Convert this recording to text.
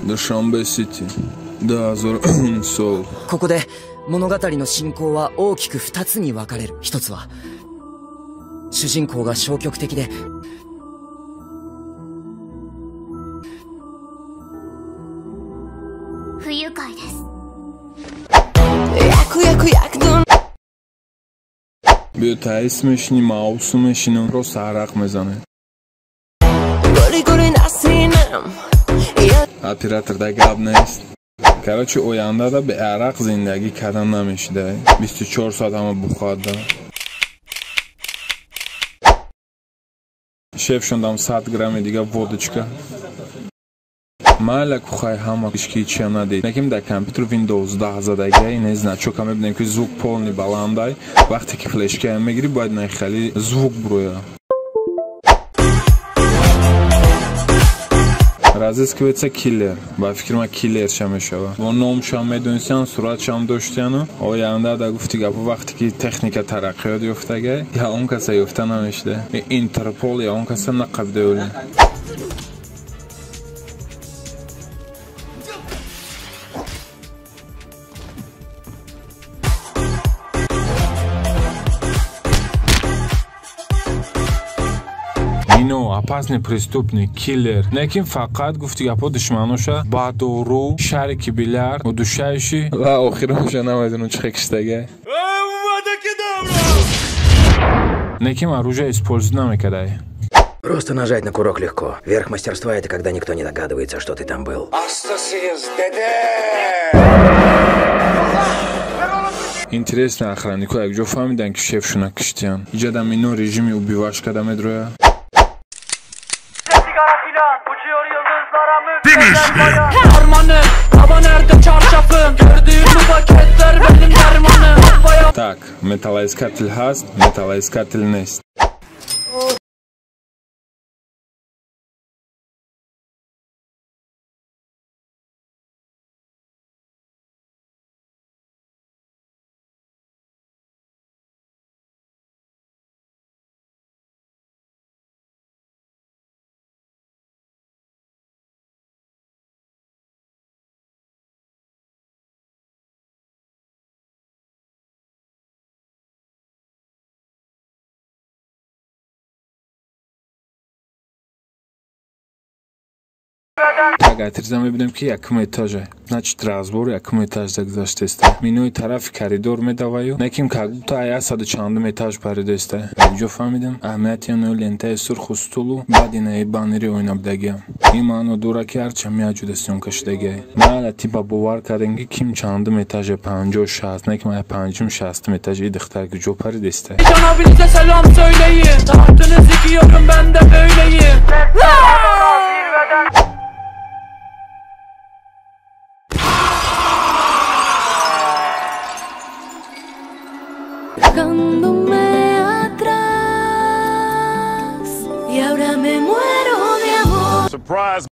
Душанбе Сити 2000 сол. ここで物語の進行は大きく2つに分かれる。一つは主人公が消極的で不愉快です。 Биё таис мешинӣ, маусу мешинӣ, просто арақ мезанед. Операторда гап нест. Короче, ояндада бе арақ зиндагӣ кардан намешида. 24 соат ҳама бухоҳад. Шеф шондам 100 грамми дига водочка. Майла кухай ҳама ишки чиям надид. Неким дар компютер Windows 10 задагия, ине значока мебинем, ки звук полный баландай. Вақте ки флешкаям мегирӣ, бояд нахали звук буроя. Разыскивается киллер. Ба фикри ман киллерша мешава. Бо номшам медонистиан, суратшам доштияну. Оянда да гуфти гапо, вақте ки техника тараққиёт ёфтага, я он каса ёфта намешида. Интерпол я он каса нақабда. Ино опасный преступник, киллер. Неким фақат гуфти гапо душманоша ба дору, шарики билярд, удушающий ва охиронша намедонам чӣ киштага. Неким оружие использовать намекардай. Просто нажать на курок легко. Верх мастерства — это когда никто не догадывается, что ты там был. Интересно, охраннику якҷо фаҳмидан, ки шефшуна киштиян. Иҷадам ино режими убивашка да медроя. Так, металлоискатель ҳаст, металлоискатель нест. Так, атирза мебинем, ки якум этажа. Значит, разбор якум этажда гузаштеста. Минои тарафи коридор медаваю. Неким как будто ая саду чандум этаж паридеста. Якҷо фаҳмидам, аҳамияти оно лентаи сурху стулу баъд инаи баннери ойнабдагиам. Ин маъно дора, ки ҳарчанд меаҷуда съёмка шудагиай. Майла типа бовар кардем, ки ким чандум этаже, 50, 60, неким ая панҷум, шастум этажи и духтар куҷо паридеста. Abinize selam söyleyin. Tahtınızı giyiyorum ben de böyleyim. Dejándome atrás y ahora me muero de amor. Surprise.